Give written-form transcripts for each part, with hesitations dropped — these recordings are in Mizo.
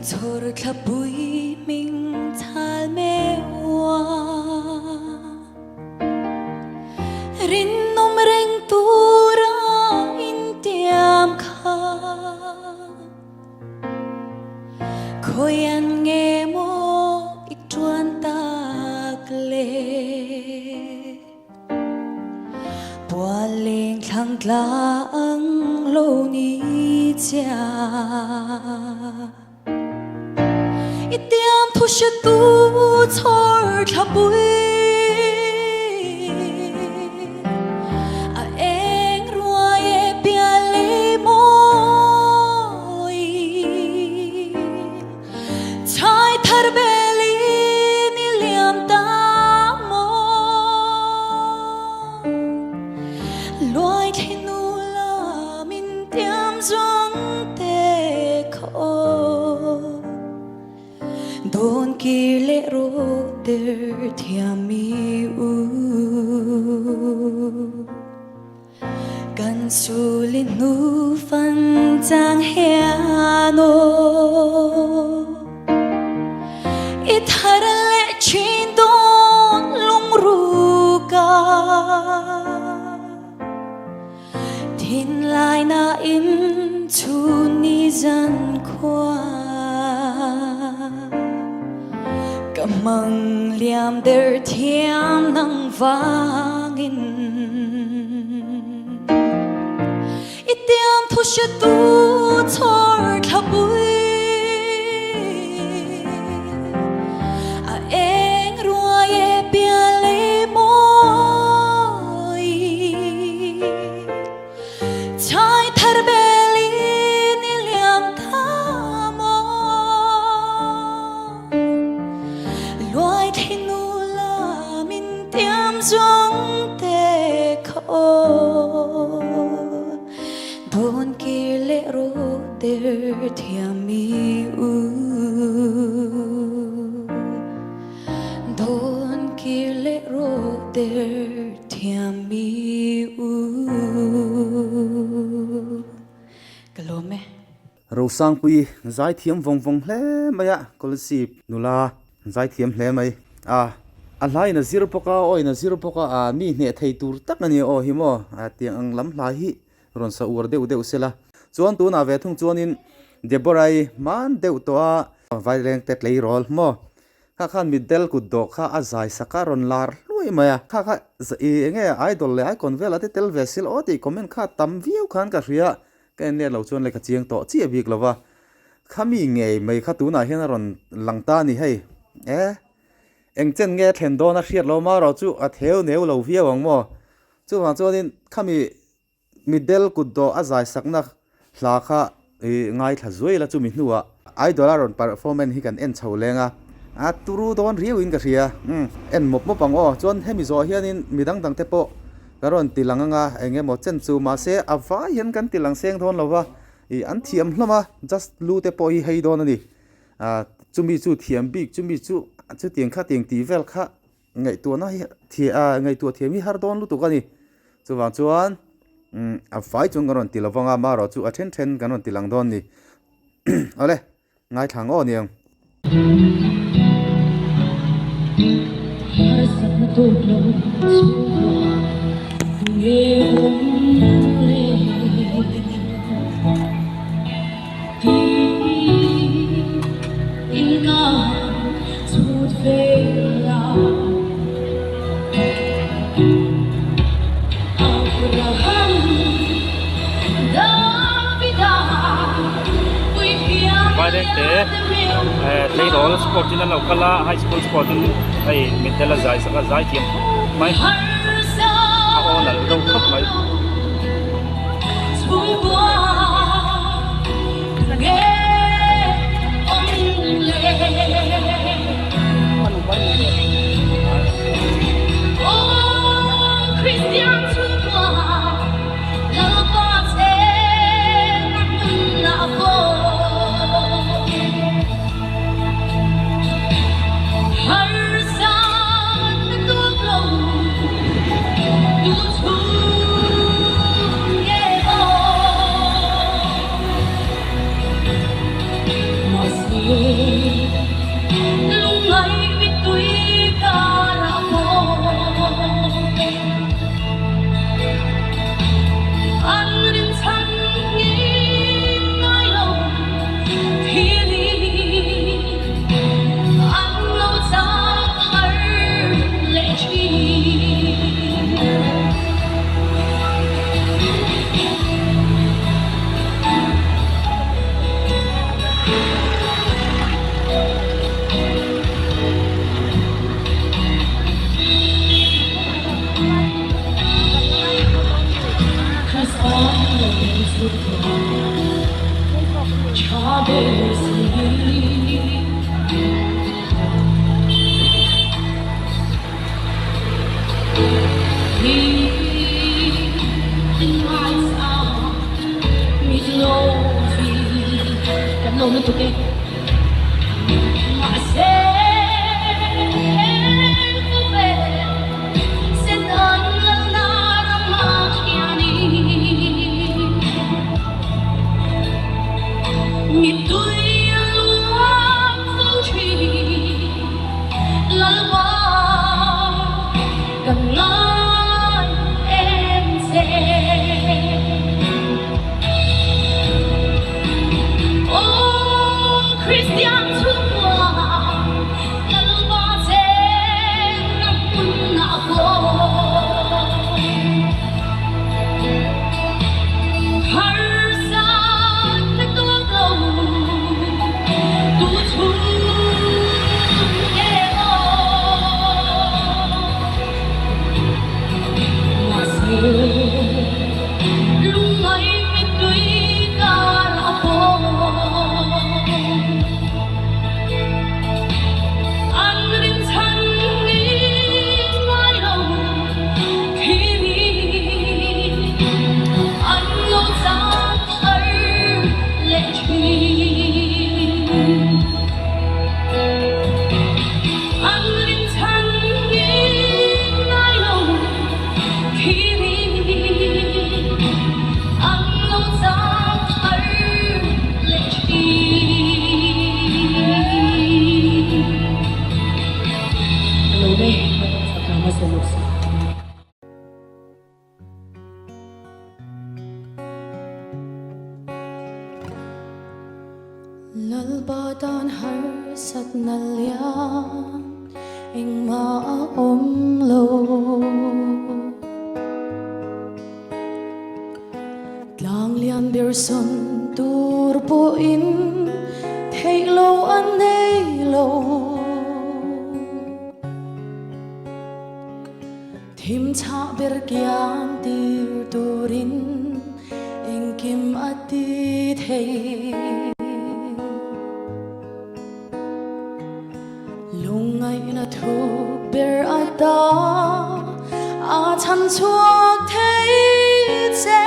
Chhawrthlapui hming chhal meuha Rinawm reng tura intiam kha Khawian nge maw i tuan tak le? Pualleng thlang tla ang lo ni chia. I tiam thu hretu chhawr thlapui A eng ruai e pial lei mawi Chhai thar belin i liam ta maw Luai thli nu la min tiam zuang te khaw Dawn kir leh rawh der thiam mi u Kan sul i hnu fan chang hian aw I thar leh thin dawn lungruk a Thinlai na in chhun ni zan khua Ka mang liam der thiam nang vangin I tiam thu hretu chhawr thlapui A eng ruai e pial lei mawi Chai thar belin i liam tha maw Luai thei nu la min tiam zuang te kha aw Dawn kir leh rawh der thiam mi u Dawn kir leh rawh der thiam mi u Ka lawm e. Rosangpui zaithiam vawng vawng hle mai a, Kolasib nula zaithiam hle mai a, a hla in a zir bawk a, aw in a zir bawk a, a mi hneh thei tur tak a ni aw hi maw, a tiang ang lam hla hi rawn sa uar deuh deuh sela. Chuan tunah ve thung chuanin Deborah-i hman deuh tawh a, Vairengte tleirawl maw, Kha khan mitdel kut dawh kha a zai sak a rawn lar hluai mai a, kha kha i enge idol leh icon vel ah te tel ve sil aw tih comment kha tam viau khan ka hria, ka en let lo chuan lehkha chiang tawh chiah bik lo va, kha mi ngei mai kha tunah hian a rawn lang ta a ni hei e, eng chen nge thlen dawn a hriat lo marawh chu a theu neu lo viau ang maw, chuvang chuanin khami Mitdel kut dawh a zai sakna hla kha i ngaithla zuai la chumi hnuah Idol a rawn performance hi kan en chho leng a, a turu dawn riau in ka hria. Umm en mawp mawp ang aw. Chuan hemi zawh hianin mi dang dang te pawh ka rawn ti lang anga eng emaw chen chu mahse a vai hian kan ti lang seng dawn lo va, i an thiam hlawm a, just lu te pawh hi hei dawn a ni. Ah chumi chu thiam bik chumi chu chutiang khatiang tih vel kha Ngaihtuahna hi thia a ngaihtuah thiam hi har dawn lutuk a ni. Chuvang chuan umm a fai chuan kan rawn ti lovang a, marawh chu a then then kan rawn ti lang dawn ni. Awle, ngaithla ang aw niang. Harsatna tawk lo chhungkua nge awm le Tiin ka chhut ve la. Abraham, Davida, Puithiam Vairengte tleirawl sport in an lo kal a, high school sport in hei mitdel a zai sak a, zai thiam khawp mai, a aw nalh deuh khawp mai. ber si. Lalpa tan harsatna lian engmah a awm lo. Tlang lian ber sawn tur pawhin theih lo a nei lo. Thim chhah ber kian tir turin engkim a ti thei. Lungngaihna thuk ber a ta a chhan chhuak thei che.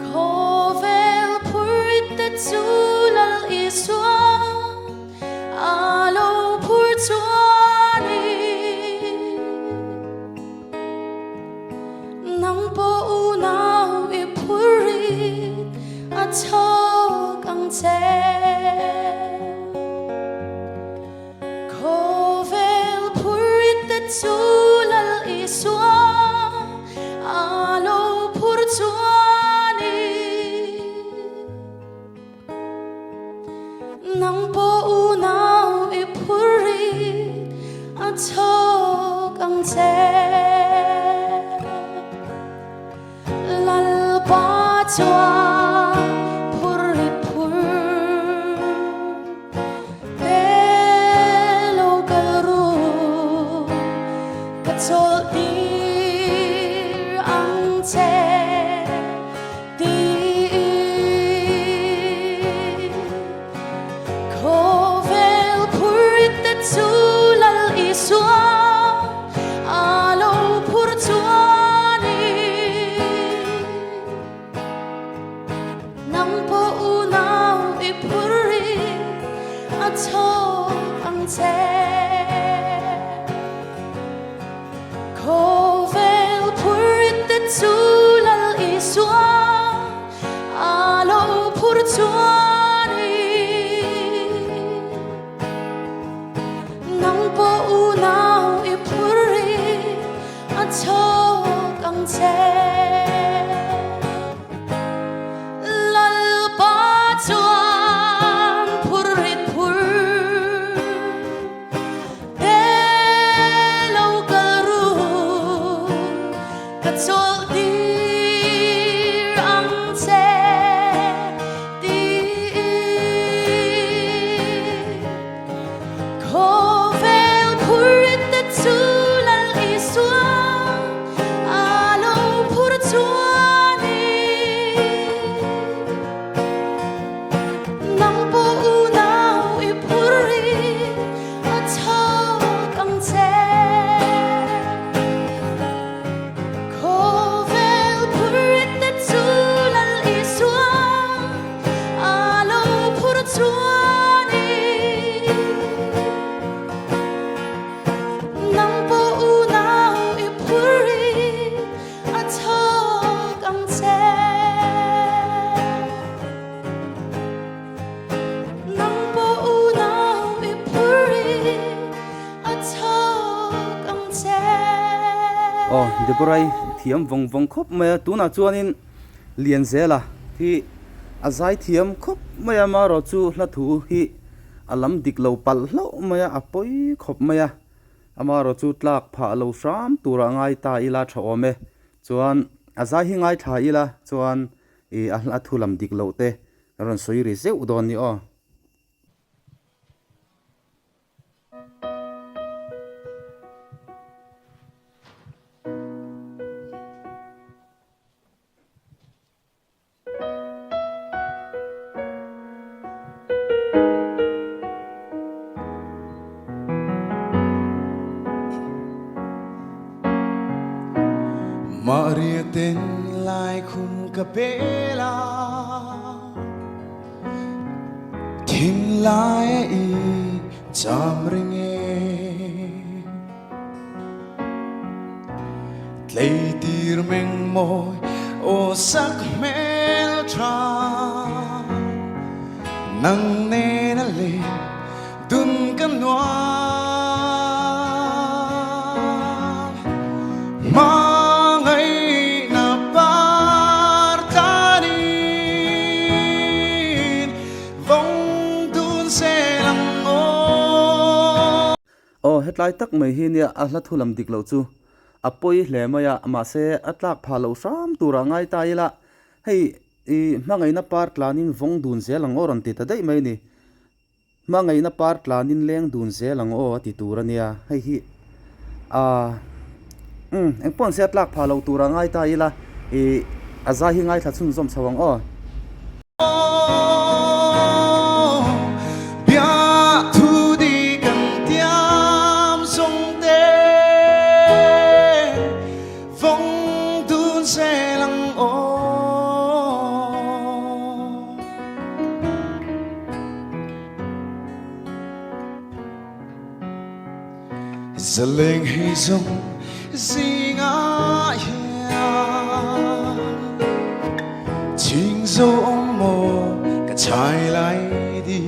Khawvel phur te chu Lal Isua a lo phur chuan i nang pawh unau i phur rit a chhawk ang che. Khawvel phur rit te chu Lal Isua a lo phur chuan i Nang pawh unau i phur rit a chhawk ang che. Lalpa chuan phur rit phur te lo kal ru ka chawlh tir ang che. Tiin khawvel phur te chu Lal Isua a lo phur chuan i nang pawh unau i phur i a chhawk ang che. Khawvel phur te chu Lal Isua a lo phur chuan i nang pawh unau i phur i a chhawk ang che. Lalpa chuan phur rit phur Te lo kal ru, ka chawlh tir ang che tiin. Deborah-i thiam vawng vawng khawp mai a, tunah chuanin Lianzela hi a zai thiam khawp mai a, amaherawh chu hla thu hi a lam dik lo palh hlauh mai a, a pawi khawp mai a, amaherawh chu tlak phah lo hram turah ngai ta ila tha awm e, chuan a zai hi ngaithla ila chuan ih a hla thu lam dik loh te ka rawn sawi ri zeuh dawn ni aw. Maria ten lai khum ka bela Thinlai a i cham ring e Tleitir meng mawi aw sak hmel tha Nang nen a len dun ka nuam Hmangaihna par tlanin vawng dun sel ang aw. Aw, hetlai tak mai hi nia a hla thu lam dik loh chu a pawi hle mai a, mahse a tlak phah loh hram turah ngai ta ila hei i hmangaihna par tlanin vawng dun zel ang aw rawn ti ta daih mai a ni. Hmangaihna par tlanin leng dun zel ang aw a ti tur a nia, hei hi aaa umm engpawh an se a tlak phah loh tur a ngai ta ila ih a zai hi ngaithla chhunzawm chho ang aw. Vawng dun zel ang aw. Zaleng hei zawng zingah hian Chhing zo awm maw ka chhai lai di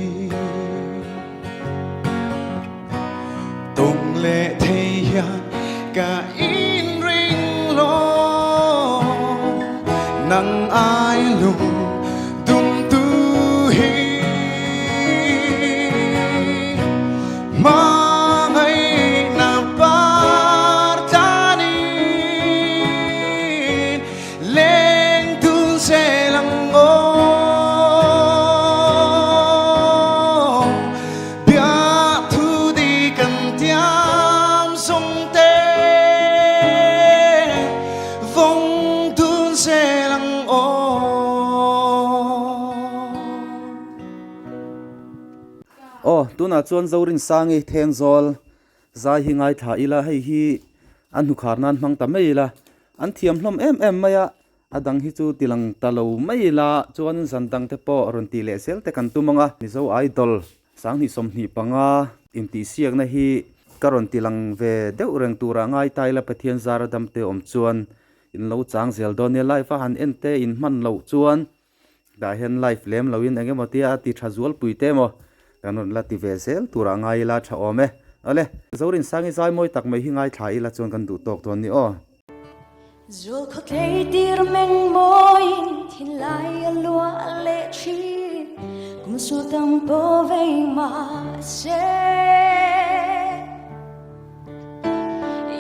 Tung leh thei hian ka inring lo Nang ai lung dum tu hi Hmangaihna par tlanin Leng dun zel ang aw Biathu di kan tiam zawng te Vawng dun zel ang aw. Aw, tunah chuan Zorinsangi Thenzawl Zai hi ngaithla ila, hei hi a hnukhar nan hmang ta mai ila, an thiam hlawm em em mai a, a dang hi chu tilang ta lo mai ila, chuan zan dang te pawh rawn tih leh zel te kan tum ang a. Mizo Idol sanghnih 25 intihsiakna hi ka rawn tilang ve deuh reng turah ngai ta ila, Pathian zara dam te awm chuan in lo chang zel dawn nia, live a han en te in hman loh chuan Tah hian live lem loin eng emaw tia a ti tha zualpui te emaw kan rawn la ti ve zel turah ngai ila tha awm e. Awle, Zorinsangi zai mawi tak mai hi ngaithla ila chuan kan duh tawk dawn ni aw. Zul khaw tlei tir meng mawiin thinlai a luah leh thin kum sul tam pawh vei mah se.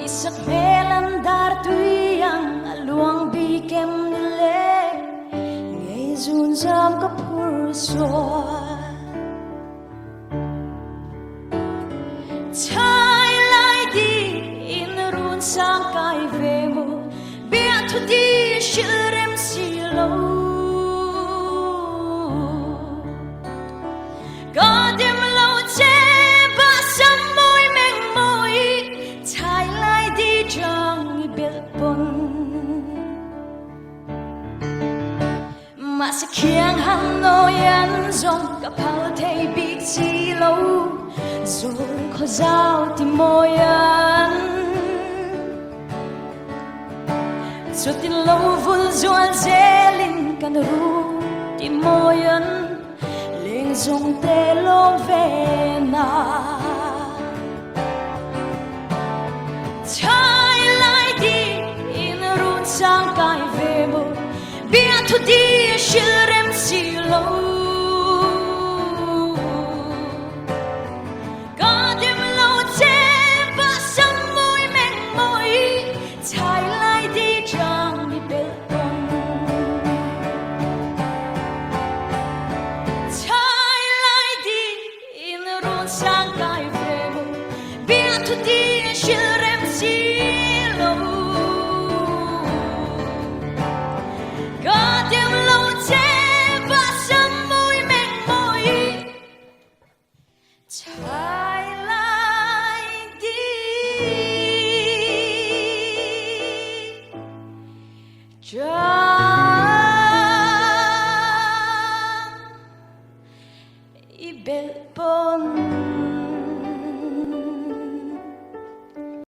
Isak hmel an dar tui ang a luang bik em ni le Ngei zun zam ka phur sual Chai lai di in run sang kai ve mu Bia thu di hril rem si lo Ka dim lo che ba sam mawi meng mawi Chai lai di chang i belh pawn Mahse khiang han nawi an zawng ka phal thei bik si lo Zawl khaw zau ti mawi an Chutin lo vul zual zelin kan ru ti mawi an Leng zawng te lawm ve na.